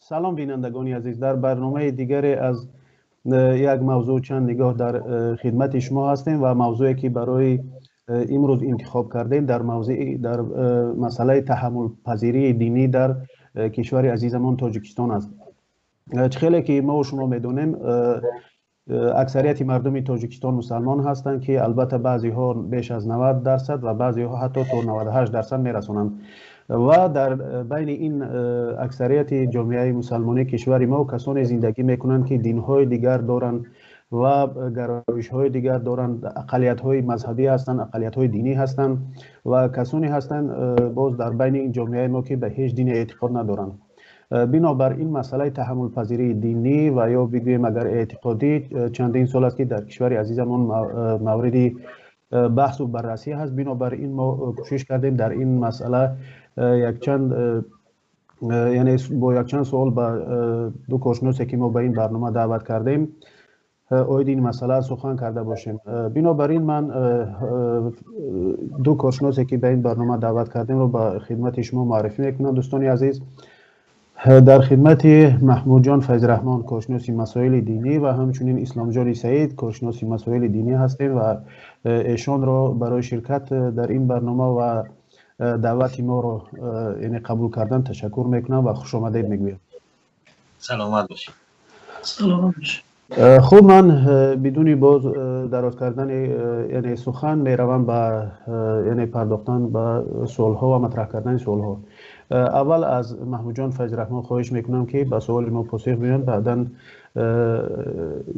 Салом, бинандагони азиз. Дар барномаи дигаре аз як мавзӯъ чанд нигоҳ дар хидмати шумо ҳастем ва мавзӯе ки барои имрӯз интихоб кардем, дар мавзӯи дар масъалаи таҳаммулпазирии динӣ дар кишвари азизамон Тоҷикистон аст. Хеле ки мо ва шумо медонем, аксарияти мардуми Тоҷикистон мусулмон ҳастанд, ки албатта баъзеҳо беш аз 90% ва баъзеҳо ҳатто то 98% мерасонанд. Ва дар байни ин аксарияти ҷомеаи мусулмонии кишвари мо касоне зиндагӣ мекунанд, ки динҳои дигар доранд ва гароишҳои дигар доранд, ақалиятҳои мазҳабӣ ҳастанд, ақалиятҳои динӣ ҳастанд ва касоне ҳастанд боз дар байни ин ҷомеаи мо, ки ба ҳеҷ дине эътиқод надоранд. Бинобар ин масъалаи таҳаммулпазирии динӣ ва ё бигӯем агар эътиқодӣ чандин сол аст, ки дар кишвари азизамон мавриди баҳсу баррасӣ ҳаст. Бинобар ин мо кӯшиш кардем дар ин масъала якчанд, яъне бо якчанд савол ба ду коршиносе, ки мо ба ин барнома даъват кардем, оид ин масъала сухан карда бошем. Бинобар ин ман ду коршиносе, ки ба ин барнома даъват кардемро, ба хидмати шумо муаррифӣ мекунам. Дӯстони азиз, дар хидмати Маҳмудҷон Файзраҳмон, коршиноси масоили динӣ, ва ҳамчунин Исломҷон Саид, коршиноси масоили динӣ ҳастем ва эшонро барои ширкат дар ин барнома ва даъвати моро, яъне қабул кардан, ташаккур мекунам ва хуш омадед мегӯям. Саломат бошед. Саломат бошед. Хуб, ман бидуни боз дароз кардани, яъне сухан, меравам ба, яъне пардохтан ба суолҳо ва матраҳ кардани суолҳо. Аввал аз Маҳмудҷон Файзраҳмон хоҳиш мекунам, ки ба суоли мо посух биёянд, баъдан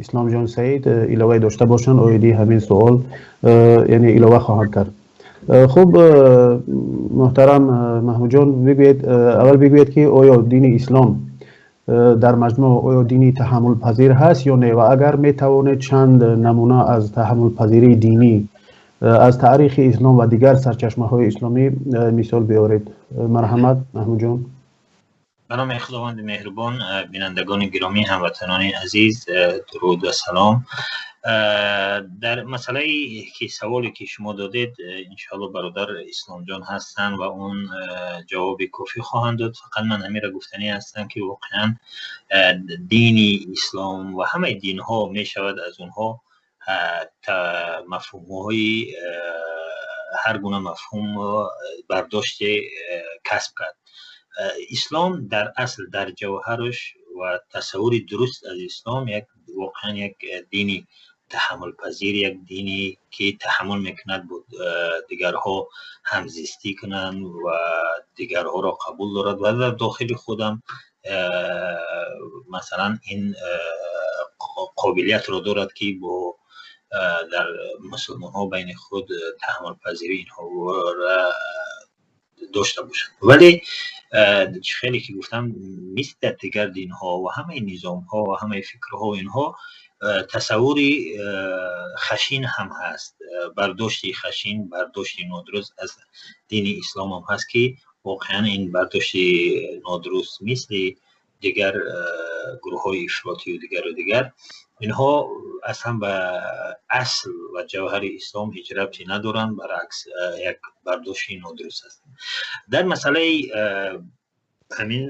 Исломҷон Саид иловае дошта бошанд оиди ҳамин суол, яъне илова хоҳанд кард. Хуб, муҳтарам Маҳмудҷон, бигӯед, аввал бигӯед, ки оё дини ислом дар маҷмӯъ оё дини таҳаммулпазир ҳаст ё не, ва агар метавонед, чанд намуна аз таҳаммулпазирии динӣ аз таърихи ислом ва дигар сарчашмаҳои исломӣ мисол биёред. Марҳамат, Маҳмудҷон. Ба номи Худованди меҳрубон. Бинандагони гиромӣ, ҳамватанони азиз, дуруд ва салом. Дар масъалае ки саволе ки шумо додед, иншоалло бародар Исломҷон ҳастанд ва он ҷавоби кофӣ хоҳанд дод. Фақат ман ҳаминро гуфтанӣ ҳастам, ки воқеан дини ислом ва ҳамаи динҳо мешавад аз онҳо мафҳумҳои ҳар гуна мафҳум бардоште касб кард. Ислом дар асл, дар ҷавҳараш ва тасаввури дуруст аз ислом як воқеан як дини таҳаммулпазир, як дине ки таҳаммул мекунад бо дигарҳо ҳамзистӣ кунанд ва дигарҳоро қабул дорад ва дар дохили худам масалан ин қобилиятро дорад, ки бо дар мусулмонҳо байни худ таҳаммулпазирӣ инҳоро дошта бошанд. Вале хеле ки гуфтам, мисли дар дигар динҳо ва ҳамаи низомҳо ва ҳамаи фикрҳо, инҳо тасаввури хашин ҳам ҳаст, бардошти хашин, бардошти нодуруст аз дини ислом ҳам ҳаст, ки воқеан ин бардошти нодуруст мисли дигар гурӯҳҳои ифротию дигару дигар, инҳо аслан ба асл ва ҷавҳари ислом ҳеҷ рабте надоранд, баръакс як бардошти нодуруст ҳастанд. Дар масъалаи ҳамин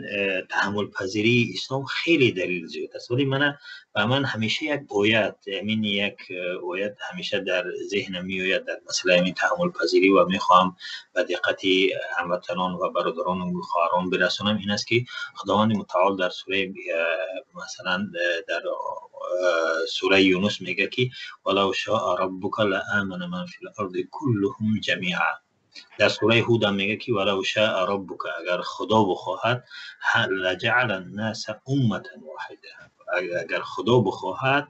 таҳаммулпазирии ислом хеле далел зиёд аст, вале мана ба ман ҳамеша як оят, ҳамин як оят ҳамеша дар зеҳнам меояд дар масъалаи ҳамин таҳаммулпазирӣ ва мехоҳам ба диққати ҳамватанон ва бародарону хоҳарон бирасонам. Ин аст, ки Худованди мутаол дар сураи, масалан, дар сураи Юнус мегӯяд, ки ولو شاء ربك لآمن من في الأرض كلهم جميعا. Дар сураи Ҳуд ҳам мегӯяд, ки ولو شاء ربك, агар Худо бихоҳад, لجعل الناس أمة واحدة, агар Худо бихоҳад,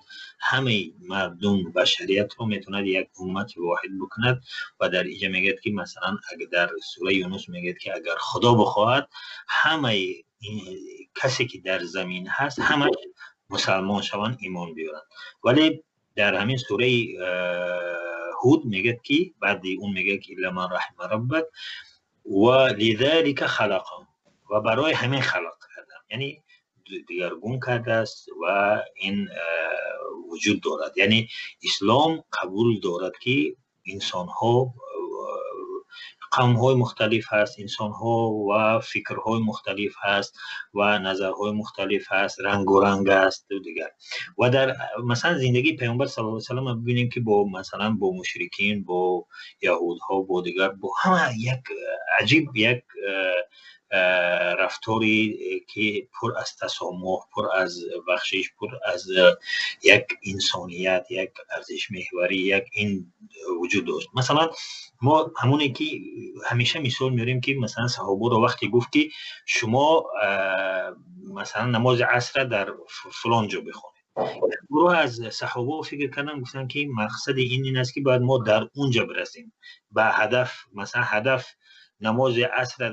ҳамаи мардум, башариятро метавонад як уммати воҳид бикунад. Ва дар инҷа мегӯяд, ки масалан дар сураи Юнус мегӯяд, ки агар Худо бихоҳад, ҳамаи касе ки дар замин ҳаст, ҳамаш мусалмон шаванд, имон биёранд. Вале дар ҳамин сураи Ҳуд мегӯяд, ки баъди он мегӯяд, ки إلا من رحم ربك ولذلك خلقهم, ва барои ҳамин халқ кардам, яъне дигаргун кардааст ва ин вуҷуд дорад. Яъне ислом қабул дорад, ки инсонҳо Қавмҳои мухталиф ҳаст, инсонҳо ва фикрҳои мухталиф ҳаст ва назарҳои мухталиф ҳаст, рангоранг аст дигар. Ва дар масалан зиндагии Паёмбар саллаллоҳу алайҳи васаллам бибинем, ки бо масалан бо мушрикин, бо яҳудҳо, бо дигар, бо ҳама як аҷиб як рафторе ки пур аз тасомуҳ, пур аз бахшиш, пур аз як инсоният, як арзишмеҳварӣ, як ин вуҷуд дошт. Масалан, мо ҳамоне ки ҳамеша мисол меорем, ки масалан саҳобаро вақте гуфт, ки шумо масалан намози асрро дар фалон ҷо бихонед, гурӯҳ аз саҳобаҳо фикр карданд, гуфтанд, ки мақсади ин аст, ки бояд мо дар он ҷо бирасем ба ҳадаф. Масалан, ҳадаф намози асрро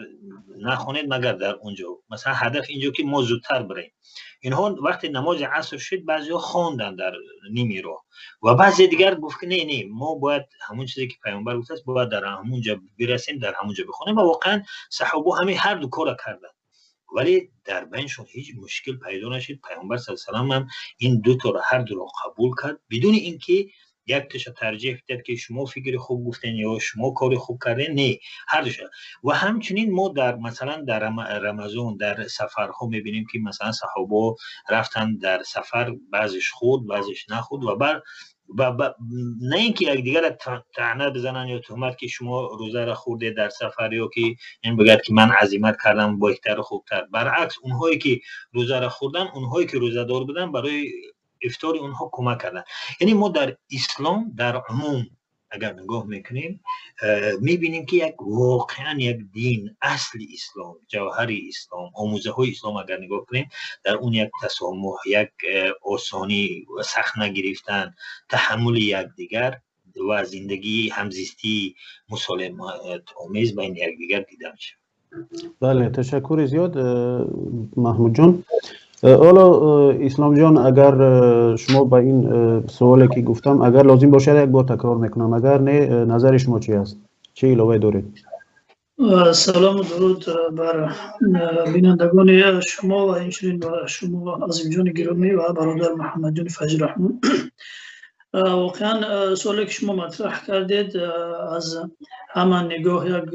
нахонед, магар дар он ҷо. Масалан, ҳадаф инҷо, ки мо зудтар бирем. Инҳо вақте намози аср шуд, баъзеҳо хонданд дар ними роҳ ва баъзе дигар гуфт, ки не, не, мо бояд ҳамон чизе ки Паёмбар гуфтааст, бояд дар ҳамон ҷо бирасем, дар ҳамон ҷо бихонем. Ва воқеан саҳобаҳо ҳамин ҳар ду корро карданд, вале дар байншон ҳеҷ мушкил пайдо нашуд. Паёмбар саллаллоҳу алайҳи васаллам ҳам ин дуторо, ҳар дуро қабул кард, бидуни инки якташа тарҷеҳ бидиҳад, ки шумо фикри хуб гуфтен ё шумо кори хуб карден. Не, ҳар душа. Ва ҳамчунин мо дар масалан дар Рамазон, дар сафарҳо мебинем, ки масалан саҳобаҳо рафтанд дар сафар, баъзеш хӯрд, баъзеш нахӯрд ва бар на ин ки якдигарро таъна бизананд ё туҳмат, ки шумо рӯзаро хӯрдед дар сафар, ё ки ин бигӯяд, ки ман азимат кардам беҳтару хубтар. Баръакс, онҳое ки рӯзаро хӯрданд, онҳое ки рӯзадор буданд, барои ифтори онҳо кӯмак карданд. Яъне мо дар ислом дар умум агар нигоҳ мекунем, мебинем, ки як воқеан як дин, асли ислом, ҷавҳари ислом, омӯзаҳои ислом агар нигоҳ кунем, дар он як тасомуҳ, як осонӣ, сахт нагирифтан, таҳаммули якдигар ва зиндагии ҳамзистии мусолиматомез байни якдигар дида мешавад. Бале, ташаккури зиёд, Маҳмудҷон. Ҳоло, Исломҷон, агар шумо ба ин суоле ки гуфтам, агар лозим бошад, як бор такрор мекунам, агар не, назари шумо чи аст, чӣ иловае доред? Салому дуруд бар бинандагони шумо ва инчунин ба шумо, Азимҷони гиромӣ, ва бародар Муҳаммадҷони Файзираҳмон. Воқеан, суоле ки шумо матраҳ кардед, аз ҳама нигоҳ як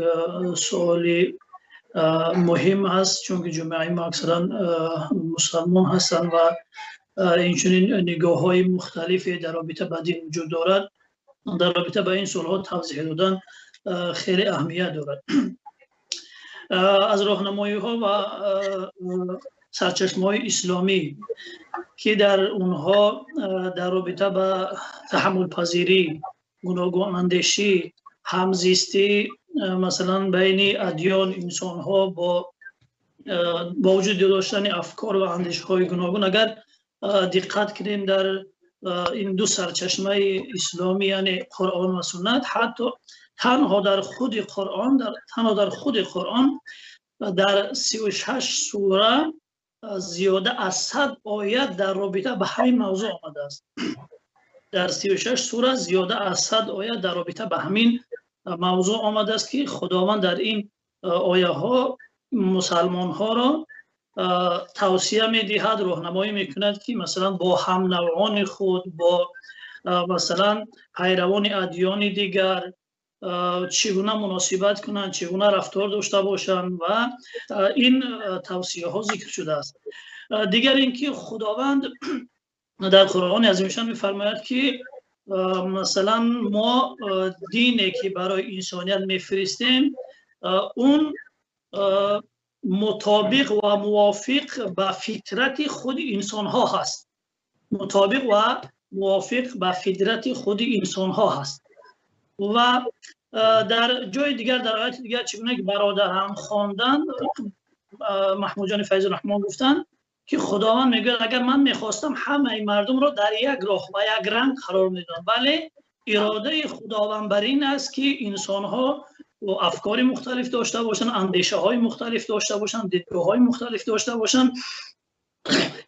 суоли муҳим аст, чунки ҷомеаи мо аксаран мусалмон ҳастанд ва инчунин нигоҳҳои мухталифе дар робита ба дин вуҷуд дорад. Дар робита ба ин суолҳо тавзеҳ додан хеле аҳамият дорад. Аз роҳнамоиҳо ва сарчашмаҳои исломӣ, ки дар онҳо дар робита ба таҳаммулпазирӣ, гуногунандешӣ, ҳамзистӣ, масалан, байни адён, инсонҳо бо вуҷуди доштани афкор ва андешаҳои гуногун, агар диққат кунем, дар ин ду сарчашмаи исломӣ, яъне Қуръон ва суннат, ҳатто танҳо дар худи Қуръон, танҳо дар худи Қуръон дар 36 сура зиёда аз 100 оят дар робита ба ҳамин мавзӯъ омадааст. Дар 36 сура зиёда аз 100 оят дар робита ба ҳамин мавзӯъ омадааст, ки Худованд дар ин ояҳо мусалмонҳоро тавсия медиҳад, роҳнамоӣ мекунад, ки масалан бо ҳамнавъони худ, бо масалан пайравони адёни дигар чӣ гуна муносибат кунанд, чӣ гуна рафтор дошта бошанд, ва ин тавсияҳо зикр шудааст. Дигар ин ки Худованд дар Қуръони азимушшон мефармояд, ки масалан мо дине ки барои инсоният мефиристем, он мутобиқ ва мувофиқ ба фитрати худи инсонҳо ҳаст, мутобиқ ва мувофиқ ба фитрати худи инсонҳо ҳаст. Ва дар ҷои дигар, дар ояти дигар, чӣ гуна ки бародарам хонданд, Маҳмудҷони Файзураҳмон гуфтанд, ки Худованд мегӯяд: агар ман мехостам, ҳамаи мардумро дар як роҳ ва як ранг қарор медодам, вале иродаи Худованд бар ин аст, ки инсонҳо афкори мухталиф дошта бошанд, андешаҳои мухталиф дошта бошанд, дидгоҳҳои мухталиф дошта бошанд.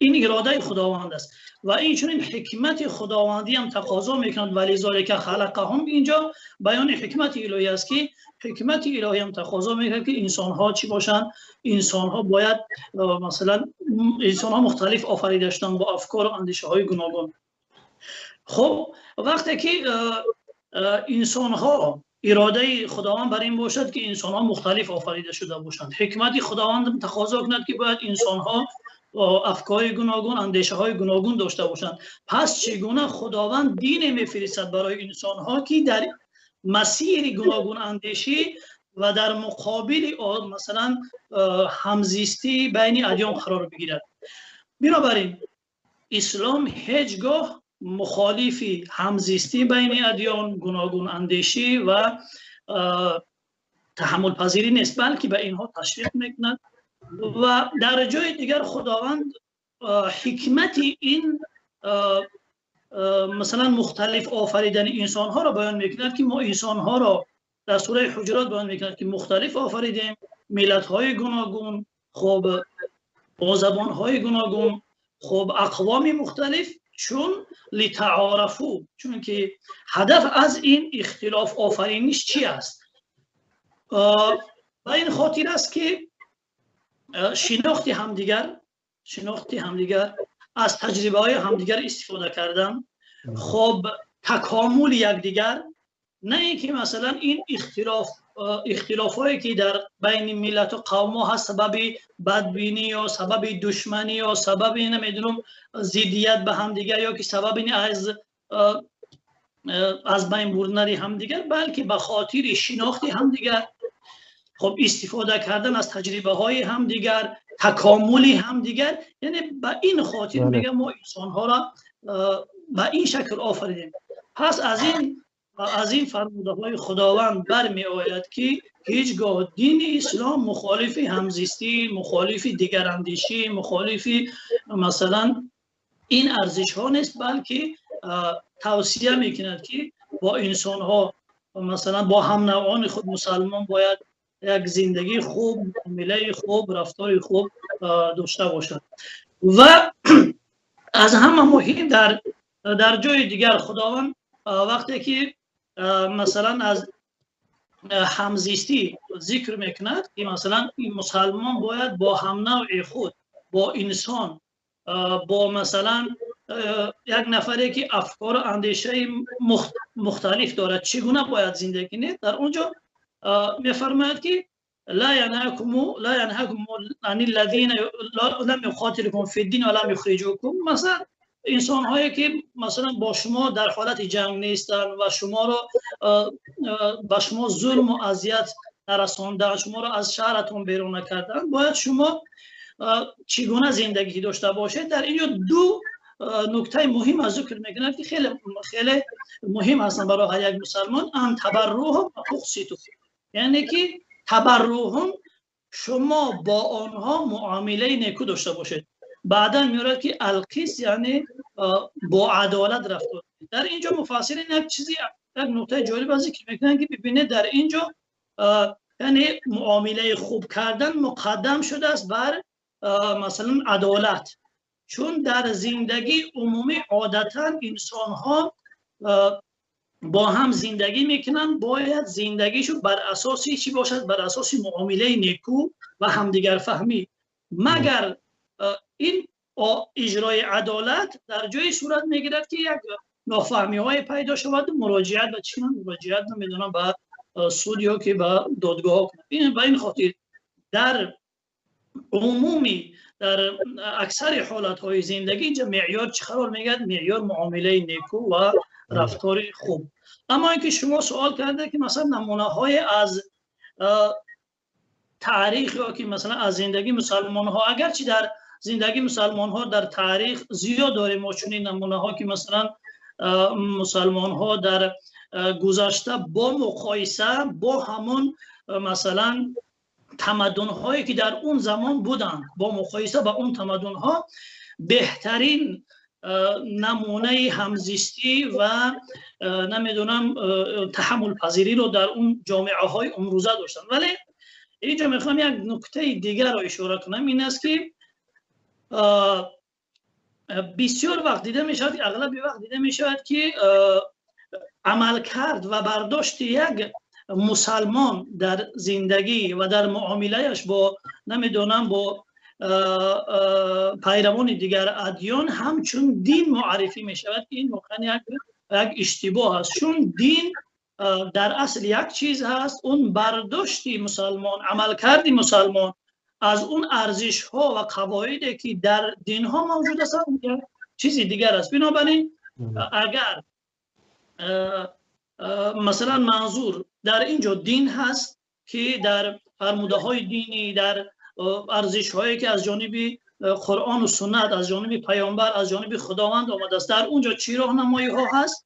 Ин иродаи Худованд аст ва инчунин ҳикмати худовандӣ ҳам тақозо мекунад. ولذلك خلقهم, инҷо баёни ҳикмати илоҳӣ аст, ки ҳикмати илоҳӣ ҳам тақозо мекунад, ки инсонҳо чӣ бошанд? Инсонҳо бояд, масалан, инсонҳо мухталиф офарида шуданд, бо афкору андешаҳои гуногун. Хуб, вақте ки инсонҳо иродаи Худованд бар ин бошад, ки инсонҳо мухталиф офарида шуда бошанд, ҳикмати Худованд тақозо кунад, ки бояд инсонҳо афкори гуногун, андешаҳои гуногун дошта бошанд, пас чӣ гуна Худованд дине мефиристад барои инсонҳо, ки дар масири гуногунандешӣ ва дар муқобили масалан ҳамзистӣ байни адён қарор бигирад? Бинобар ин ислом ҳеҷ гоҳ мухолифи ҳамзистӣ байни адён, гуногунандешӣ ва таҳаммулпазирӣ нест, балки ба инҳо ташвиқ мекунад. Ва дар ҷои дигар Худованд ҳикмати ин масалан мухталиф офаридани инсонҳоро баён мекунад, ки мо инсонҳоро дар сураи Ҳуҷурот баён мекунад, ки мухталиф офаридем, миллатҳои гуногун, хуб, бо забонҳои гуногун, хуб, ақвоми мухталиф, чун литаорафу, чунки ҳадаф аз ин ихтилоф офариниш чӣ аст? Ба ин хотир аст, ки шинохти ҳамдигар, аз таҷрибаҳои ҳамдигар истифода кардан, хоб, такомули якдигар, на ин ки масалан ин ихтилофҳое, ки дар байни миллату қавмҳо ҳаст, сабаби бадбинӣ ё сабаби душманӣ ё сабаби, намедонам, зиддият ба ҳамдигар ё ки сабаби аз байн бурдани ҳамдигар, балки ба хотири шинохти ҳамдигар, хоб, истифода кардан аз таҷрибаҳои ҳамдигар, такомули ҳамдигар. Яъне ба ин хотир мегӯям, мо инсонҳоро ба ин шакл офаридем. Пас аз ин фармудаҳои Худованд бармеояд, ки ҳеҷ гоҳ дини ислом мухолифи ҳамзистӣ, мухолифи дигарандешӣ, мухолифи масалан ин арзишҳо нест, балки тавсия мекунад, ки бо инсонҳо, масалан бо ҳамнавъони худ мусалмон бояд як зиндагии хуб, муомилаи хуб, рафтори хуб дошта бошад. Ва аз ҳама муҳим, дар ҷои дигар Худованд вақте ки масалан аз ҳамзистӣ зикр мекунад, ки масалан мусалмон бояд бо ҳамнавъи худ, бо инсон, бо масалан як нафаре, ки афкору андешаи мухталиф дорад, чӣ гуна бояд зиндагӣ кунед, дар он ҷо мефармояд, ки لا ينهاكم عن الذين لم يقاتلوكم في الدين ولم يخرجوكم. مثلا инсонҳое, ки масалан бо шумо дар ҳолати ҷанг нестанд ва шуморо ба шумо зулму азият нарасонданд, шуморо аз шаҳратон берун накарданд, бояд шумо чӣ гуна зиндагӣ дошта бошед? Дар инҷо ду нуктаи муҳим аз зикр мекунад, ки хеле хеле муҳим ҳастанд барои ҳар як мусалмон: أن تبروهم وتقسطوا. Яъне ки تبروهم, шумо бо онҳо муомилаи неку дошта бошед. Баъдан меорад, ки القسط, яъне бо адолат рафтор. Дар инҷо муфассирин як чизи, як нуктаи ҷолиб зикр мекунанд, ки бибинед, дар инҷо яъне муомилаи хуб кардан муқаддам шудааст бар масалан адолат, чун дар зиндагии умумӣ одатан инсонҳо бо ҳам зиндагӣ мекунанд, бояд зиндагишон бар асоси чӣ бошад? Бар асоси муомилаи неку ва ҳамдигарфаҳмӣ. Магар ин иҷрои адолат дар ҷое сурат мегирад, ки як нофаҳмиҳое пайдо шавад, муроҷиат ба чӣ кунанд? Муроҷиат, намедонам, ба суд ё ки ба додгоҳ кунанд. Ба ин хотир дар умумӣ, дар аксари ҳолатҳои зиндагӣ инҷа меъёр чӣ қарор мегирад? Меъёр муомилаи неку ва рафтори хуб. Аммо инки шумо суол карда, ки масалан намунаҳое аз таърих ё ки масалан аз зиндагии мусалмонҳо, агарчи дар зиндагии мусалмонҳо дар таърих зиёд дорем мо чунин намунаҳо, ки масалан мусалмонҳо дар гузашта бо муқоиса бо ҳамон масалан тамаддунҳое, ки дар он замон буданд, бо муқоиса ба он тамаддунҳо беҳтарин намунаи ҳамзистӣ ва, намедонам, таҳаммулпазириро дар он ҷомеаҳои имрӯза доштанд. Вале инҷо мехоҳам як нуктаи дигарро ишора кунам. Ин аст, ки бисёр вақт дида мешавад, ағлаби вақт дида мешавад, ки амалкард ва бардошти як мусалмон дар зиндагӣ ва дар муомилааш бо, намедонам, бо пайравони дигар адён ҳамчун дин муаррифӣ мешавад, ки ин воқеан як иштибоҳ аст, чун дин Дар асл як чиз ҳаст, он бардошти мусалмон, амалкарди мусалмон аз он арзишҳо ва қавоиде ки дар динҳо мавҷуд ҳастанд, як чизи дигар аст. Бинобар ин, агар масалан манзур дар ин ҷо дин ҳаст, ки дар фармудаҳои динӣ, дар арзишҳое ки аз ҷониби Қуръону суннат, аз ҷониби паёмбар, аз ҷониби Худованд омадааст, дар он ҷо чӣ роҳнамоиҳо ҳаст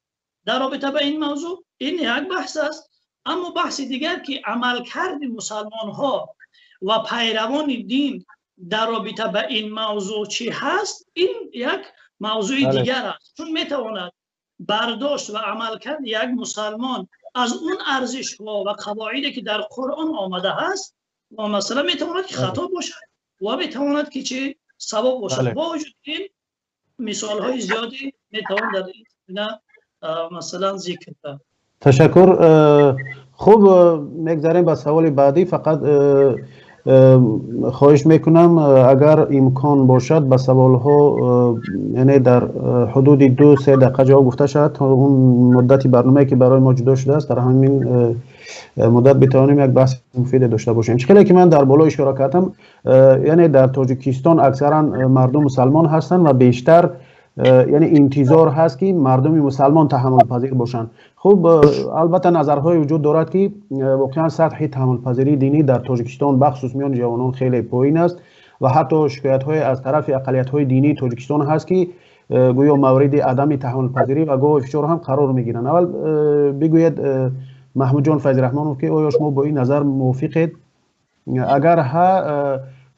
дар робита ба ин мавзӯъ, ин як баҳс аст. Аммо баҳси дигар ки амалкарди мусалмонҳо ва пайравони дин дар робита ба ин мавзӯъ чӣ ҳаст, ин як мавзӯи дигар аст. Чун метавонад бардошт ва амалкарди як мусалмон аз он арзишҳо ва қавоиде ки дар Қуръон омада ҳаст, ва масалан метавонад ки хато бошад ва метавонад ки чӣ савоб бошад. Бо вуҷуди ин, мисолҳои зиёде метавон дар ин замина масалан зикр кард. Ташаккур. Хуб, мегзарем ба саволи баъдӣ. Фақат хоҳиш мекунам, агар имкон бошад, ба саволҳо, яъне дар ҳудуди 2-3 дақиқа ҷавоб гуфта шавад, то он муддати барномае ки барои мо ҷудо шудааст, дар ҳамин муддат битавонем як баҳси муфиде дошта бошем. Чӣ хеле ки ман дар боло ишора кардам, яъне дар Тоҷикистон аксаран мардум мусалмон ҳастанд ва бештар, яъне интизор ҳаст ки мардуми мусалмон таҳаммулпазир бошанд. Хуб, албатта, назарҳое вуҷуд дорад, ки воқеан сатҳи таҳаммулпазирии динӣ дар Тоҷикистон, бахусус миёни ҷавонон, хеле поин аст ва ҳатто шикоятҳое аз тарафи ақаллиятҳои динии Тоҷикистон ҳаст, ки гӯё мавриди адами таҳаммулпазирӣ ва гоҳ фишор ҳам қарор мегиранд. Аввал бигӯед, Маҳмудҷон Файзраҳмонов, ки оё шумо бо ин назар мувофиқед? Агар ҳа,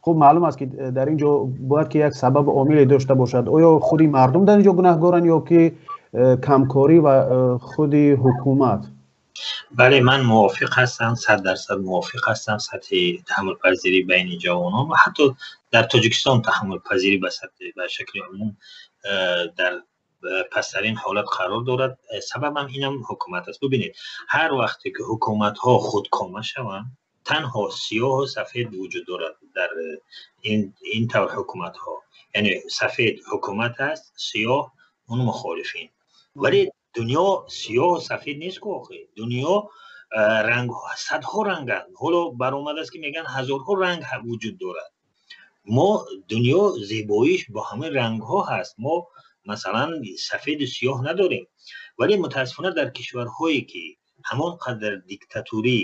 хуб, маълум аст, ки дар ин ҷо бояд ки як сабабу омиле дошта бошад. Оё худи мардум дар ин ҷо гунаҳгоранд ё ки камкорӣ ва худи ҳукумат? Бале, ман мувофиқ ҳастам, 100% мувофиқ ҳастам. Сатҳи таҳаммулпазирӣ байни ҷавонон ва ҳатто дар Тоҷикистон таҳаммулпазирӣ ба шакли умум дар пасттарин ҳолат қарор дорад. Сабабам инам ҳукумат аст. Бубинед, ҳар вақте ки ҳукуматҳо худкома шаванд, танҳо сиёҳу сафед вуҷуд дорад дар ин тавр ҳукуматҳо, яъне сафед ҳукумат аст, сиёҳ он мухолифин. Вале дунё сиёҳу сафед нест ку охи. Дунё ранг, садҳо ранганд. Ҳоло баромадааст, ки мегӯянд, ҳазорҳо ранг вуҷуд дорад. Мо дунё зебоиш бо ҳамаи рангҳо ҳаст. Мо масалан сафеду сиёҳ надорем. Вале мутаассифона дар кишварҳое ки ҳамон қадар диктатурӣ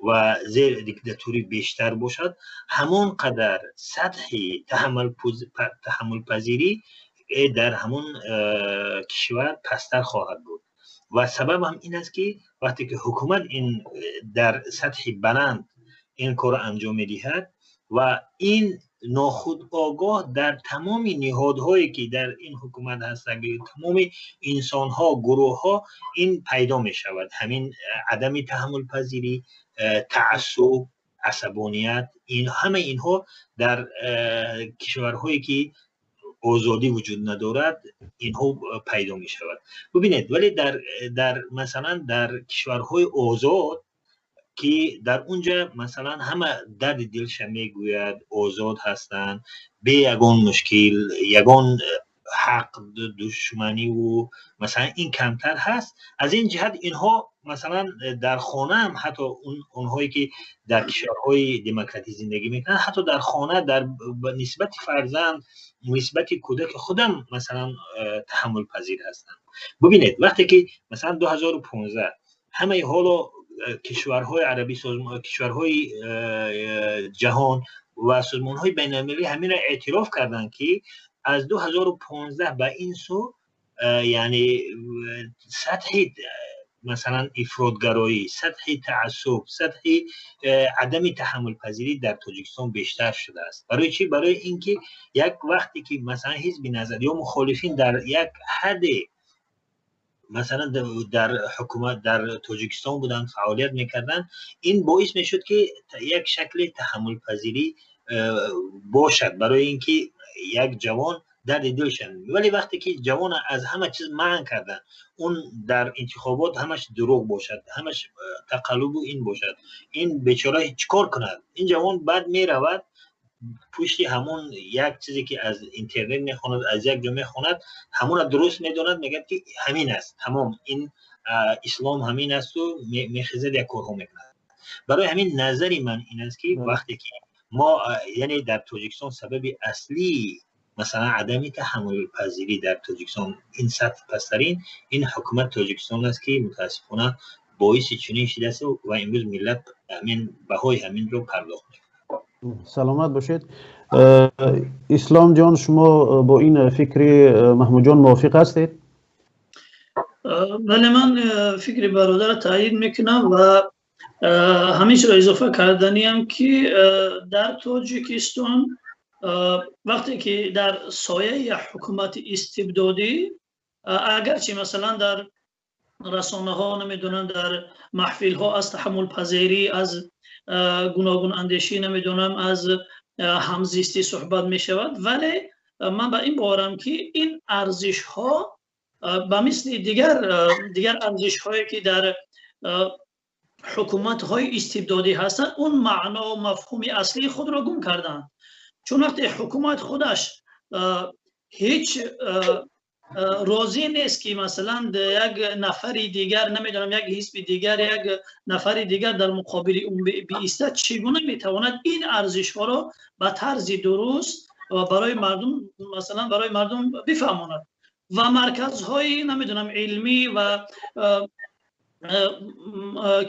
ва зер диктатурӣ бештар бошад, ҳамон қадар сатҳи таҳаммулпазирӣ дар ҳамон кишвар пасттар хоҳад буд. Ва сабабам ин аст, ки вақте ки ҳукумат ин дар сатҳи баланд ин корро анҷом медиҳад ва ин нохудогоҳ дар тамоми ниҳодҳое ки дар ин ҳукумат ҳастанд, тамоми инсонҳо, гурӯҳҳо, ин пайдо мешавад, ҳамин адами таҳаммулпазирӣ, таассуб, асабоният. Ин ҳама инҳо дар кишварҳое ки озодӣ вуҷуд надорад, инҳо пайдо мешавад. Бубинед, вале дар масалан дар кишварҳои озод, ки дар унҷа масалан ҳама дарди дилша мегӯяд, озод ҳастанд, бе ягон мушкил, ягон ҳақ душманиву масалан ин камтар ҳаст. Аз ин ҷиҳат инҳо масалан дар хонаам ҳатто онҳое ки дар кишварҳои демократӣ зиндагӣ мекунанд, ҳатто дар хона дар нисбати фарзанд, нисбати кӯдаки худам масалан таҳаммулпазир ҳастанд. Бубинед, вақте ки масалан 2015 ҳамаи ҳоло кишварҳои арабӣ, кишварҳои ҷаҳон ва созмонҳои байналмилалӣ ҳаминро эътироф карданд, ки аз 2015 ба ин сӯ, яъне сатҳи масалан ифротгароӣ, сатҳи таассуб, сатҳи адами таҳаммулпазирӣ дар Тоҷикистон бештар шудааст. Барои чӣ? Барои ин ки як вақте ки масалан ҳизби Наҳзат ё мухолифин дар як ҳадде масалан дар ҳукумат дар Тоҷикистон буданд, фаъолият мекарданд, ин боис мешуд, ки як шакли таҳаммулпазирӣ бошад, барои ин ки як ҷавон дарди дилшан. Вале вақте ки ҷавона аз ҳама чиз манъ карданд, он дар интихобот ҳамаш дурӯғ бошад, ҳамаш тақаллубу ин бошад, ин бечора чӣ кор кунад? Ин ҷавон баъд меравад пушти ҳамон як чизе ки аз интернет мехонад, аз як ҷо мехонад, ҳамонро дуруст медонад, мегӯяд, ки ҳамин аст, тамом. Ин Ислом ҳамин асту мехезад, як корҳо мекунад. Барои ҳамин назари ман ин аст, ки вақте ки мо, яъне дар Тоҷикистон сабаби аслии, масалан, адами таҳаммулпазирӣ дар Тоҷикистон, ин сатҳ пасттарин, ин ҳукумати Тоҷикистон аст, ки мутаассифона боиси чунин шудааст ва имрӯз миллат ҳамин баҳои ҳаминро пардохт мекунад. Саломат бошед. Ислом ҷон, шумо бо ин фикри Маҳмудҷон мувофиқ ҳастед? Бале, ман фикри бародарро таъйид мекунам ва ҳаминчиро изофа карданиам, ки дар Тоҷикистон вақте ки дар сояи як ҳукумати истибдодӣ, агарчи, масалан, дар расонаҳо, намедонам, дар маҳфилҳо аз таҳаммулпазирӣ, аз гуногунандешӣ, намедонам, аз ҳамзистӣ суҳбат мешавад, вале ман ба ин боварам, ки ин арзишҳо ба мисли дигар арзишҳое, ки дар ҳукуматҳои истибдодӣ ҳастанд, он маъно ва мафҳуми аслии худро гум карданд. Чун вақте ҳукумат худаш ҳеҷ розӣ нест, ки, масалан, як нафари дигар, намедонам, як ҳизби дигар, як нафари дигар дар муқобили он биистад, чӣ гуна метавонад ин арзишҳоро ба тарзи дуруст ва барои мардум, масалан, барои мардум бифаҳмонад? Ва марказҳои, намедонам, илмӣ ва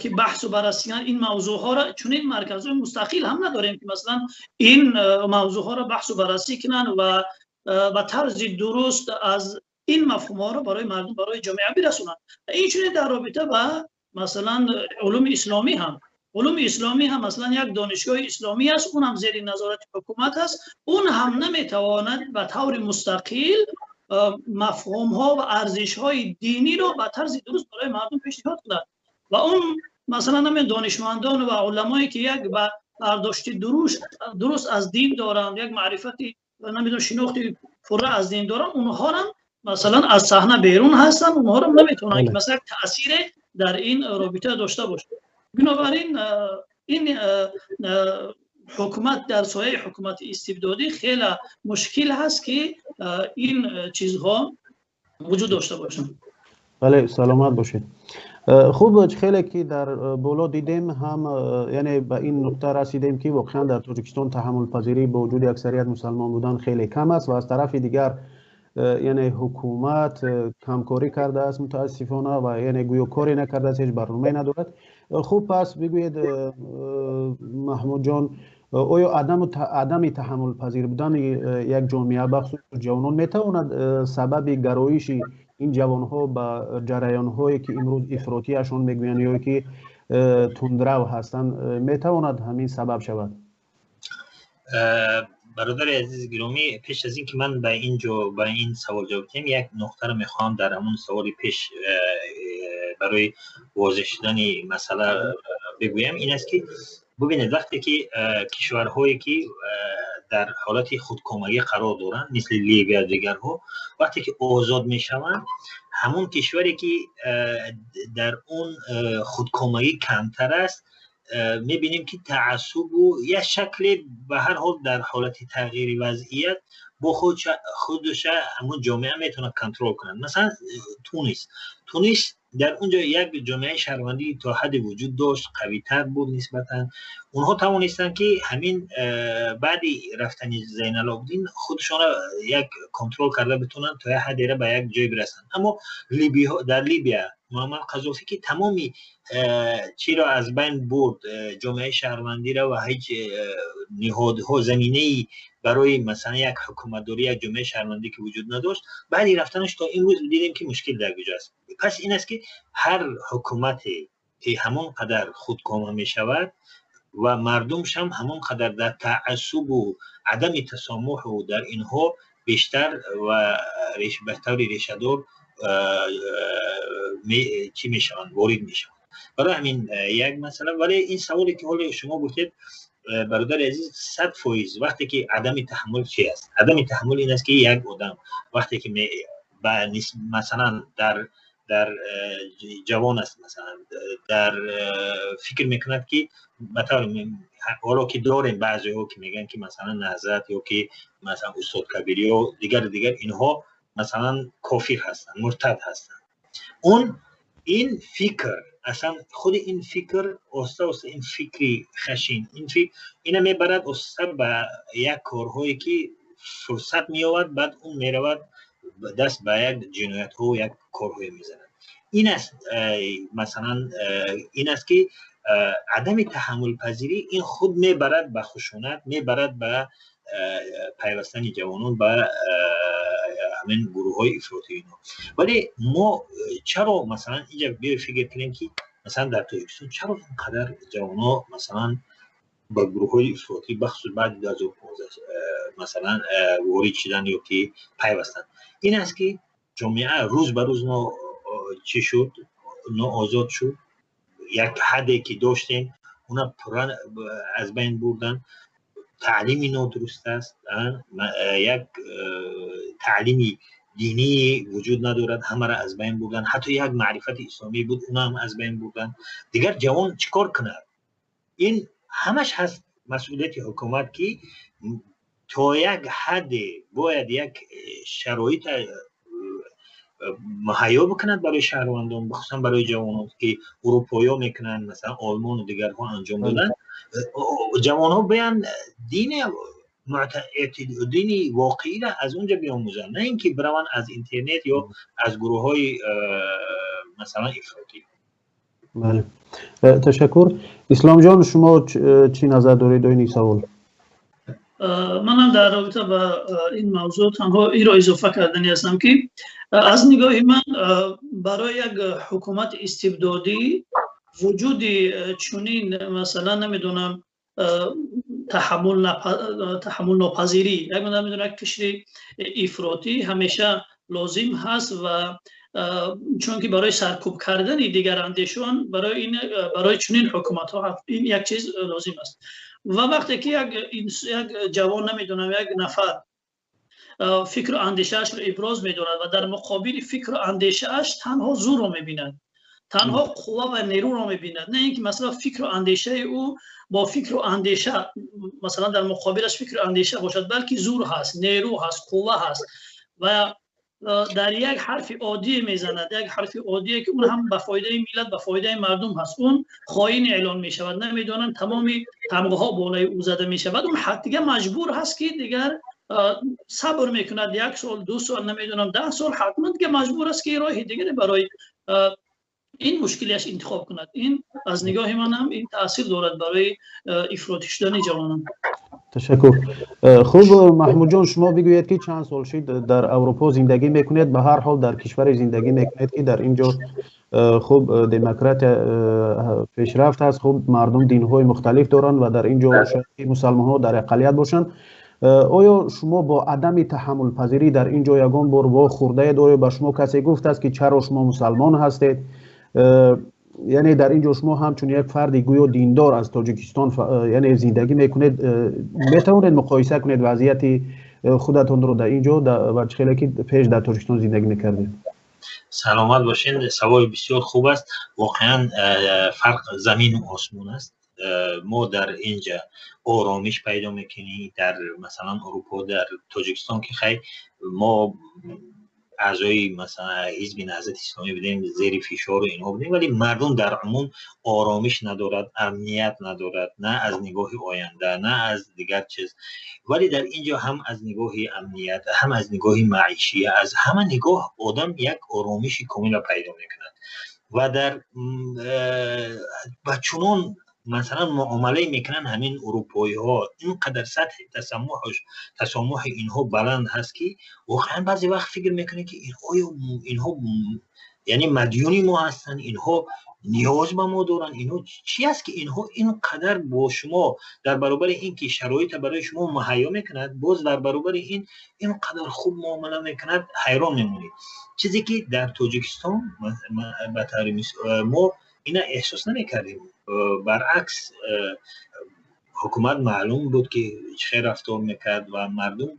ки баҳсу баррасӣ ин мавзӯъҳоро, чунин марказҳои мустақил ҳам надорем, ки, масалан, ин мавзӯъҳоро баҳсу баррасӣ кунанд ва ба тарзи дуруст аз ин мафҳумҳоро барои мардум, барои ҷомеа бирасонанд. Инчунин дар робита ба, масалан, улуми исломӣ ҳам, масалан, як донишгоҳи исломӣ аст, он ҳам зери назорати ҳукумат аст, он ҳам наметавонад ба таври мустақил мафҳумҳо ва арзишҳои диниро ба тарзи дуруст барои мардум пешниҳод кунад. Ва он, масалан, ҳамин донишмандон ва уламое, ки як ба бардошти дуруст аз дин доранд, як маърифати, намедонам, шинохти пурра аз дин доранд, онҳо ҳам, масалан, аз саҳна берун ҳастанд, онҳоро наметавонанд, ки, масалан, таъсире дар ин робита дошта бошад. Бинобар ин ин ҳукумат, дар сояи ҳукумати истибдодӣ хеле мушкил ҳаст, ки ин чизҳо вуҷуд дошта бошанд. Бале, саломат бошед. Хуб, хеле ки дар боло дидем ҳам, яъне ба ин нуқта расидем, ки воқеан дар Тоҷикистон таҳаммулпазирӣ бо вуҷуди аксарият мусалмон будан хеле кам аст ва аз тарафи дигар, яъне ҳукумат камкорӣ кардааст, мутаассифона, ва яъне гӯё коре накардааст, ҳеҷ барномае надорад. Хуб, пас бигӯед, Маҳмудҷон, оё адами таҳаммулпазир будани як ҷомеа, бахусус ҷавонон, метавонад сабаби гароиши ин ҷавонҳо ба ҷараёнҳое, ки имрӯз ифротиашон мегӯянд ё ки тундрав ҳастанд, метавонад ҳамин сабаб шавад? Бародари азизи гиромӣ, пеш аз ин ки ман ба ин ҷо ба ин савол ҷавоб диҳам, як нуқтаро мехоҳам дар ҳамон саволи пеш барои возеҳ шудани масъала бигӯям. Ин аст, ки бубинед, вақте ки кишварҳое, ки дар ҳолати худкомагӣ қарор доранд, мисли Ливия, дигарҳо, вақте ки озод мешаванд, ҳамон кишваре, ки дар он худкомагӣ камтар аст, мебинем, ки таассубу як шакле ба ҳар ҳол дар ҳолати тағйири вазъият бо худша ҳамон ҷомеа метавонад контрол кунад. Масалан, Тунис, дар он ҷо як ҷомеаи шаҳрвандӣ то ҳадде вуҷуд дошт, қавитар буд нисбатан. Онҳо тавонистанд, ки ҳамин баъди рафтани Зайналобиддин худшонро як контрол карда битонанд, то як ҳаддера ба як ҷой бирасанд. Аммо дар Либия Муаммар Қазофӣ, ки тамоми чиро аз байн бурд, ҷомеаи шаҳрвандиро, ва ҳеҷ ниҳодҳо, заминаи барои, масалан, як ҳукуматдорӣ, як ҷомеаи шаҳрвандӣ ки вуҷуд надошт, баъди рафтанаш то имрӯз дидем, ки мушкил дар куҷо аст. Пас ин аст, ки ҳар ҳукумате, ки ҳамон қадар худкома мешавад ва мардумшам ҳамон қадар дар таассубу адами тасомуҳу дар инҳо бештар ва ба таври решадор чӣ мешаванд, ворид мешаванд. Барои ҳамин як масъала. Вале ин саволе, ки ҳоло шумо гуфтед, бародари азиз, 100%. Вақте ки адами таҳаммул чи аст? Адами таҳаммул ин аст, ки як одам вақте ки масалан дар ҷавон аст, масалан, дар фикр мекунад, ки ба таври ҳоло ки дорем баъзеҳо, ки мегӯянд, ки масалан Наҳзат ё ки масалан устод Кабир ё дигару дигар, инҳо, масалан, кофир ҳастанд, муртад ҳастанд, он Ин фикр, аслан худи ин фикр, оста оста ин фикри хашин, ин фикр ина мебарад оста ба як корҳое, ки фурсат меёбад, баъд он меравад, даст ба як ҷиноятҳо, як корҳое мезанад. Ин аст, масалан, ин аст, ки адами таҳаммулпазирӣ ин худ мебарад ба хушунат, мебарад ба пайвастани ҷавонон ба ҳамин гурӯҳҳои ифротӣ инҳо. Вале мо чаро, масалан, инҷа биё фикр кунем, ки масалан дар Тоҷикистон чаро ин қадар ҷавонҳо, масалан, ба гурӯҳҳои ифротӣ, бахусус баъди 2015, масалан, ворид шудан ё ки пайвастанд? Ин аст, ки ҷомеа рӯз ба рӯз чӣ шуд, ноозод шуд. Як ҳадде ки доштем, она пурра аз байн бурдан. Таълими нодуруст аст, як таълими динӣ вуҷуд надорад, ҳамаро аз байн бурдан. Ҳатто як маърифати исломӣ буд, унаам аз байн бурдан. Дигар ҷавон чӣ кор кунад? Ин ҳамаш ҳаст масъулияти ҳукумат, ки то як ҳадде бояд як шароит муҳайё бикунад барои шаҳрвандон, бихусусан барои ҷавонон, ки урупоиҳо мекунанд, масалан, Олмону дигарҳо анҷом доданд. Ҷавонҳо биёянд, дини воқеиро аз он ҷо биомӯзанд, на ин ки бираванд аз интернет ё аз гурӯҳҳои, масалан, ифротӣ. Бале, ташаккур. Исломҷон, шумо чӣ назар доред доир ин савол? Манам дар робита ба ин мавзӯъ танҳо инро изофа кардани ҳастам, ки аз нигоҳи ман барои як ҳукумати истибдодӣ вуҷуди чунин, масалан, намедонам, таҳаммулнопазирӣ, як намедонам, як қишри ифротӣ ҳамеша лозим ҳаст ва чунки барои саркӯб кардани дигарандешон, барои ин, барои чунин ҳукуматҳо ин як чиз лозим аст. Ва вақте ки як ҷавон, намедонам, як нафар фикру андешаашро иброз медорад ва дар муқобили фикру андешааш танҳо зӯрро мебинад, танҳо қувва ва нерӯро мебинад, на ин ки, масалан, фикру андешаи ӯ бо фикру андеша, масалан, дар муқобилаш фикру андеша бошад, балки зӯр ҳаст, нерӯ ҳаст, қувва ҳаст ва дар як ҳарфи оддие мезанад, як ҳарфи оддие, ки он ҳам ба фоидаи миллат, ба фоидаи мардум ҳаст, он хоин эълон мешавад, намедонам, тамоми тамғаҳо болои ӯ зада мешавад. Он дига маҷбур ҳаст, ки дигар сабр мекунад як сол, 2 сол, намедонам, 10 сол. Ҳатман дига маҷбур аст, ки роҳи дигаре барои ин мушкилиаш интихоб кунад. Ин аз нигоҳи ман ҳам ин таъсир дорад барои ифротӣ шудани ҷавонон. Ташаккур. Хуб, Маҳмудҷон, шумо бигӯед, ки чанд сол шид дар Аврупо зиндагӣ мекунед. Ба ҳар ҳол дар кишваре зиндагӣ мекунед, ки дар ин ҷо хуб демократия пешрафт аст, хуб мардум динҳои мухталиф доранд ва дар ин ҷо шояд ки мусалмонҳо дар ақаллият бошанд. Оё шумо бо адами таҳаммулпазирӣ дар ин ҷо ягон бор вохӯрдаед? Оё ба шумо касе гуфтааст, ки чаро шумо мусалмон ҳастед? Яъне дар ин ҷо шумо ҳамчун як фарди гӯё диндор аз Тоҷикистон, яъне, зиндагӣ мекунед. Метавонед муқоиса кунед вазъияти худатонро дар ин ҷо ва чӣ хеле ки пеш дар Тоҷикистон зиндагӣ мекардед? Саломат бошед, саволи бисёр хуб аст. Воқеан фарқ замину осмон аст. Мо дар инҷа оромиш пайдо мекунӣ, дар, масалан, Урупо. Дар Тоҷикистон ки хай мо аъзои, масалан, Ҳизби Наҳзати Исломӣ будем, зери фишору инҳо будем, вале мардум дар умум оромиш надорад, амният надорад, на аз нигоҳи оянда, на аз дигар чиз. Вале дар ин ҷо ҳам аз нигоҳи амният, ҳам аз нигоҳи маишӣ, аз ҳама нигоҳ одам як оромиши комила пайдо мекунад ва дар ба чунон, масалан, муомилае мекунанд ҳамин урупоиҳо, ин қадар сатҳи тасомуҳи инҳо баланд ҳаст, ки воқеан баъзе вақт фикр мекунед, ки оё инҳо, яъне, мадюни мо ҳастанд, инҳо ниёз ба мо доранд, инҳо чӣ аст, ки инҳо ин қадар бо шумо, дар баробари ин ки шароита барои шумо муҳайё мекунад, боз дар баробари ин ин қадар хуб муомила мекунад? Ҳайрон мемонед. Чизе ки дар Тоҷикистон ба таври мо ина эҳсос намекардем. Баръакс, ҳукумат маълум буд, ки чӣ хел рафтор мекард ва мардум,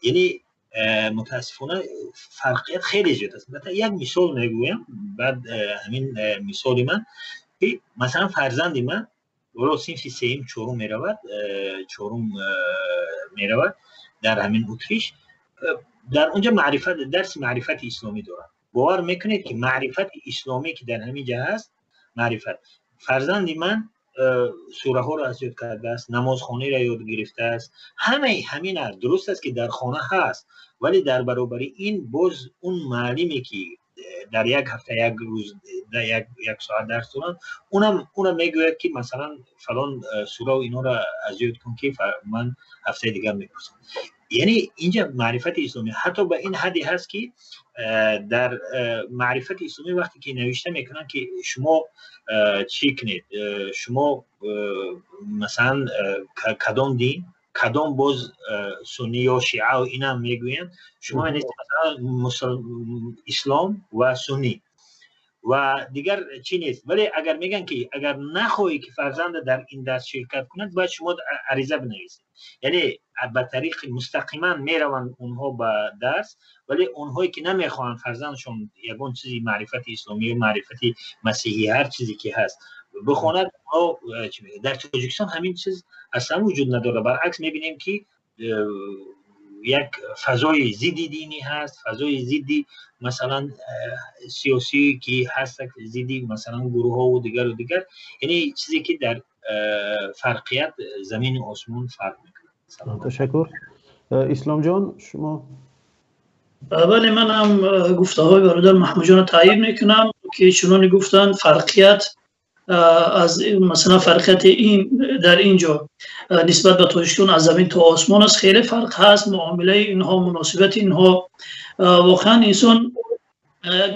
яъне, мутаассифона фарқият хеле зиёд аст. Як мисол мегӯям, баъд ҳамин мисоли ман, ки масалан фарзанди ман ҳоло синфи сеюм, чорум меравад, чорум меравад дар ҳамин Утриш. Дар онҷа маърифат, дарси маърифати исломӣ дорад. Бовар мекунед, ки маърифати исломӣ, ки дар ҳамин ҷа ҳаст, маърифат, фарзанди ман сураҳоро аз ёд кардааст, намозхониро ёд гирифтааст. Ҳамаи ҳамина дуруст аст, ки дар хона ҳаст, вале дар баробари ин боз он муаллиме, ки дар як ҳафта як рӯз як соат дарс доранд, унам мегӯяд, ки масалан фалон сураву инҳоро аз ёд кун, ки ман ҳафтаи дигар мепурсам. Яъне инҷа маърифати исломӣ ҳатто ба ин ҳадде ҳаст, ки дар маърифати исломӣ вақте ки навишта мекунанд, ки шумо чӣ кунед, шумо масалан кадом дин, кадом, боз суннӣ ё шиа, инам мегӯянд, шумо масалан ислом ва суннӣ ва дигар чӣ нест. Вале агар мегӯянд, ки агар нахоҳӣ, ки фарзанда дар ин дарс ширкат кунад, бояд шумо ариза бинависед. Яъне ба тариқи мустақиман мераванд онҳо ба дарс, вале онҳое ки намехоҳанд фарзандшон ягон чизи маърифати исломӣ ё маърифати масеҳӣ, ҳар чизе ки ҳаст, бихонад. Дар Тоҷикистон ҳамин чиз аслан вуҷуд надорад. Баръакс, мебинем, ки як фазои зидди динӣ ҳаст, фазои зидди масалан сиёсӣ ки ҳаст, зидди масалан гурӯҳҳову дигару дигар. Яъне чизе ки дар фарқият замину осмон фарқ мекунад. Ташаккур. Исломҷон, шумо? Бале, ман ҳам гуфтаҳои бародар Маҳмудҷонро таъйид мекунам, ки чуноне гуфтанд, фарқият аз масалан фарқияти ин дар ин ҷо нисбат ба Тоҷикистон аз замин то осмон аст. Хеле фарқ ҳаст муомилаи инҳо, муносибати инҳо. Воқеан инсон як,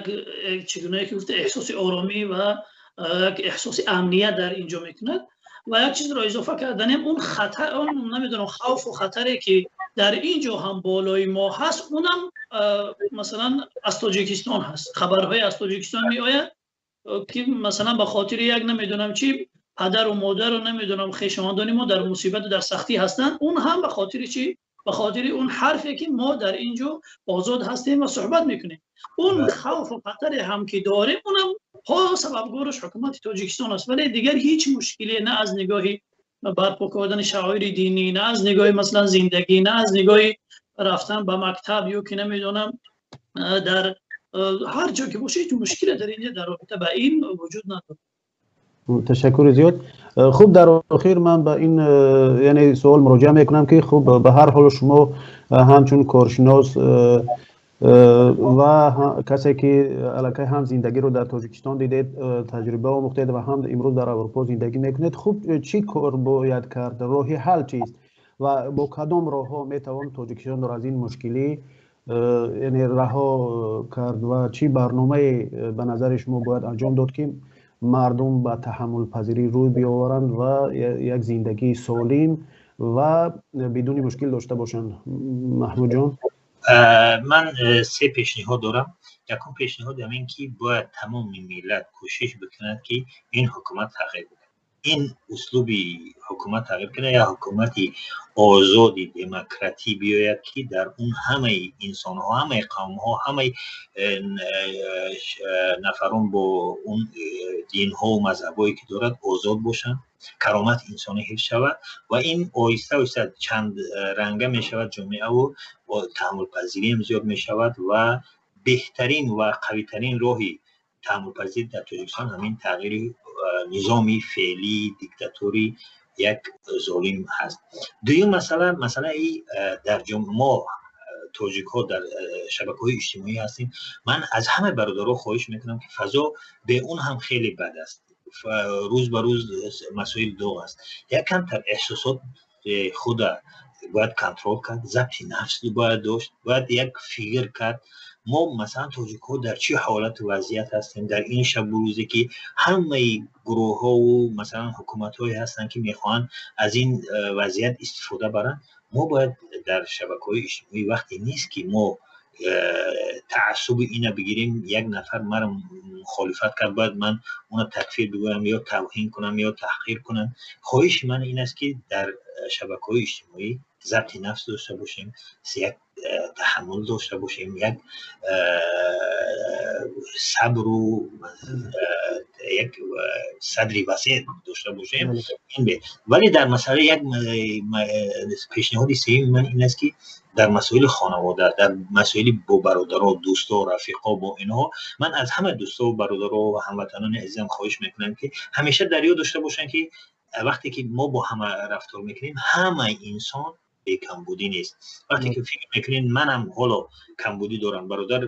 чӣ гунае ки гуфта, эҳсоси оромӣ ва як эҳсоси амният дар ин ҷо мекунад. Ва як чизро изофа карданем: он хатар, он намедонам, хавфу хатаре, ки дар ин ҷо ҳам болои мо ҳаст, унам масалан аз Тоҷикистон ҳаст. Хабарҳое аз Тоҷикистон меояд, ки масалан ба хотири як намедонам чӣ падару модару намедонам хешовандони мо дар мусибату дар сахтӣ ҳастанд. Он ҳам ба хотири чӣ? Ба хотири он ҳарфе, ки мо дар ин ҷо озод ҳастем ва суҳбат мекунем. Он хавфу хатаре ҳам ки дорем, унам ҳо сабабгораш ҳукумати Тоҷикистон аст. Вале дигар ҳеҷ мушкиле на аз нигоҳи барпо кардани шаъоири динӣ, на аз нигоҳи масалан зиндагӣ, на аз нигоҳи рафтан ба мактаб ё ки намедонам дар ҳар ҷо ки боша, ҳеҷ мушкиле дар инҷа дар робита ба ин вуҷуд надорад. Ташаккури зиёд. Хуб, дар охир ман ба ин яъне суол муроҷиа мекунам, ки хуб, ба ҳар ҳол шумо ҳамчун коршинос ва касе ки аллакай ҳам зиндагиро дар Тоҷикистон дидед, таҷриба омӯхтед ва ҳам имрӯз дар Аврупо зиндагӣ мекунед, хуб, чӣ кор бояд кард, роҳи ҳал чист ва бо кадом роҳҳо метавон Тоҷикистонро аз ин мушкилӣ яъне раҳо кард ва чӣ барномае ба назари шумо бояд анҷом дод, ки мардум ба таҳаммулпазирӣ рӯй биёваранд ва як зиндагии солим ва бидуни мушкил дошта бошанд? Маҳмудҷон. Ман се пешниҳод дорам. Якум пешниҳод ҳамин, ки бояд тамоми миллат кӯшиш бикунад, ки ин ҳукумат тағйир бидад, ин услуби ҳукумат тағйир кунад, як ҳукумати озоди демократӣ биёяд, ки дар он ҳамаи инсонҳо, ҳамаи қавмҳо, ҳамаи нафарон бо он динҳову мазҳабҳое ки дорад озод бошанд, каромати инсонӣ ҳифз шавад ва ин оҳиста оҳиста чанд ранга мешавад ҷомеаву таҳаммулпазириам зиёд мешавад. Ва беҳтарин ва қавитарин роҳи таҳаммулпазирӣ дар Тоҷикистон ҳамин тағйири низоми феълии диктатори як золим ҳаст. Дуюм масъала, масъалаи дар мо тоҷикҳо дар шабакаҳои иҷтимоӣ ҳастем. Ман аз ҳамаи бародаро хоҳиш мекунам, ки фазо бе он ҳам хеле бад аст, рӯз ба рӯз масоил доғ аст, як камтар эҳсосот худа бояд контрол кард, забти нафс бояд дошт, бояд як фикр кард: мо масалан тоҷикҳо дар чӣ ҳолату вазъият ҳастем дар ин шабу рӯзе, ки ҳамаи гурӯҳҳову масалан ҳукуматҳое ҳастанд, ки мехоҳанд аз ин вазъият истифода баранд. Мо бояд дар шабакаҳои иҷтимоӣ вақте нест, ки мо таассуби ина бигирем. Як нафар маро мухолифат кард, бояд ман уна такфир бигӯям ё тавҳин кунам ё таҳқир кунам. Хоҳиши ман ин аст, ки дар шабакаҳои иҷтимоӣ забти нафс дошта бошем, як Таҳаммул дошта бошем, як сабру як садри васеъ дошта бошем. Вале дар масъалаи як пешниҳоди сеюми ман ин аст, ки дар масоили хонавода, дар масоили бо бародаро, дӯсто, рафиқо, бо инҳо ман аз ҳама дӯсто, бародаро ва ҳамватанони азизам хоҳиш мекунам, ки ҳамеша дар ёд дошта бошанд, ки вақте ки мо бо ҳама рафтор мекунем, ҳамаи инсон бекамбудӣ нест. Вақте ки фикр мекунед, манам ҳоло камбудӣ дорам, бародар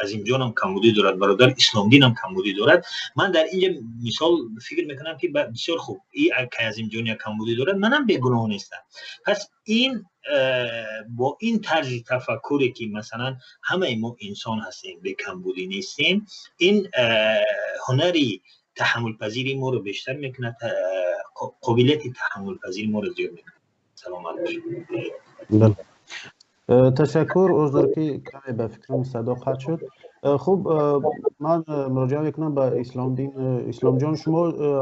Азимҷонам камбудӣ дорад, бародар Исломдинам камбудӣ дорад. Ман дар инҷа мисол фикр мекунам, ки бисёр хуб, и Азимҷон як камбудӣ дорад, манам бегуноҳ нестам. Пас ин бо ин тарзи тафаккуре, ки масалан ҳамаи мо инсон ҳастем, бекамбудӣ нестем, ин ҳунари таҳаммулпазири моро бештар мекунад, қобилияти таҳаммулпазири моро зиёд мекунад. Саломат бошед. Ташаккур. Узр, ки каме ба фикрам садо қатъ шуд. Хуб, ман муроҷиа мекунам ба Исломдин. Исломҷон, шумо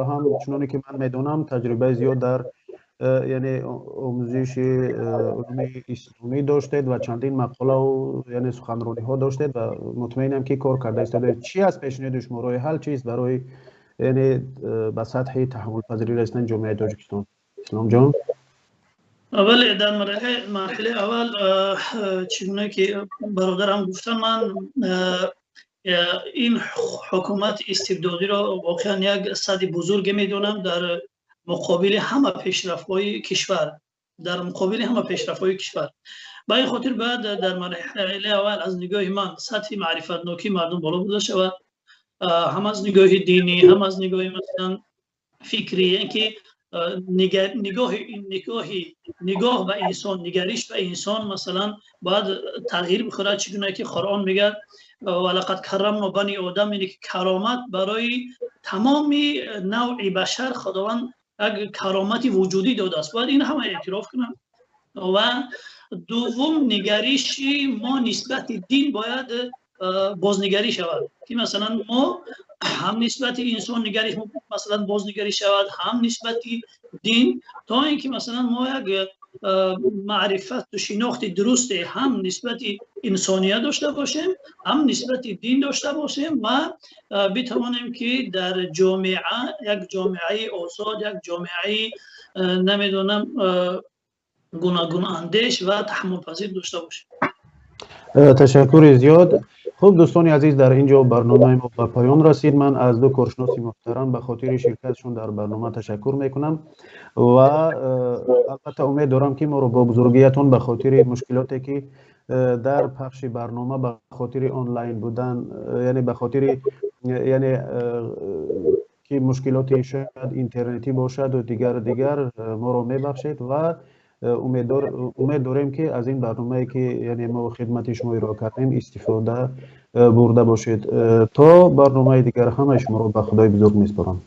ҳам, чуноне ки ман медонам, таҷрибаи зиёд дар яъне омӯзиши улуми исломӣ доштед ва чандин мақолаву яъне суханрониҳо доштед ва мутмаинам, ки кор карда истодаед. Чӣ аст пешниҳоди шумо? Роҳи ҳал чист барои яъне ба сатҳи таҳаммулпазирӣ расидани ҷомеаи Тоҷикистон, Исломҷон? Бале, дар марҳилаи аввал, чӣ гуна ки бародарам гуфтанд, ман ин ҳукумати истибдодиро воқеан як садди бузурге медонам дар муқобили ҳама пешрафтҳои кишвар, дар муқобили ҳама пешрафтҳои кишвар. Ба ин хотир бояд дар марҳилаи аввал аз нигоҳи ман сатҳи маърифатнокии мардум боло бурда шавад, ҳам аз нигоҳи динӣ, ҳам аз нигоҳи масалан фикрӣ, яъне ки нигоҳи нигоҳ ба инсон, нигариш ба инсон масалан бояд тағйир бихӯрад. Чӣ гуна ки Қуръон мегӯяд: «Ва лақад каррамно бани одам», яъне ки каромат барои тамоми навъи башар Худованд як каромати вуҷудӣ додааст. Бояд ин ҳама эътироф кунанд. Ва дуввум, нигариши мо нисбати дин бояд бознигарӣ шавад, ки масалан мо ҳам нисбати инсон нигариш масалан бознигарӣ шавад, ҳам нисбати дин, то ин ки масалан мо як маърифату шинохти дурусте ҳам нисбати инсоният дошта бошем, ҳам нисбати дин дошта бошем ва битавонем, ки дар ҷомеа, як ҷомеаи озод, як ҷомеаи намедонам гуногунандеш ва таҳаммулпазир дошта бошем. Ташаккури зиёд. Хуб, дӯстони азиз, дар ин ҷо барномаи мо ба поён расид. Ман аз ду коршиноси муҳтарам ба хотири ширкатшон дар барнома ташаккур мекунам ва албатта умед дорам, ки моро бо бузургиятон ба хотири мушкилоте, ки дар пахши барнома ба хотири онлайн будан, яъне ба хотири яъне ки мушкилоти шояд интернетӣ бошаду дигар дигар, моро мебахшед ва умед дорем, ки аз ин барномае, ки яъне мо хидмати шумо ироа кардем, истифода бурда бошед. То барномаи дигар ҳамаи шуморо ба Худои бузург месупорам.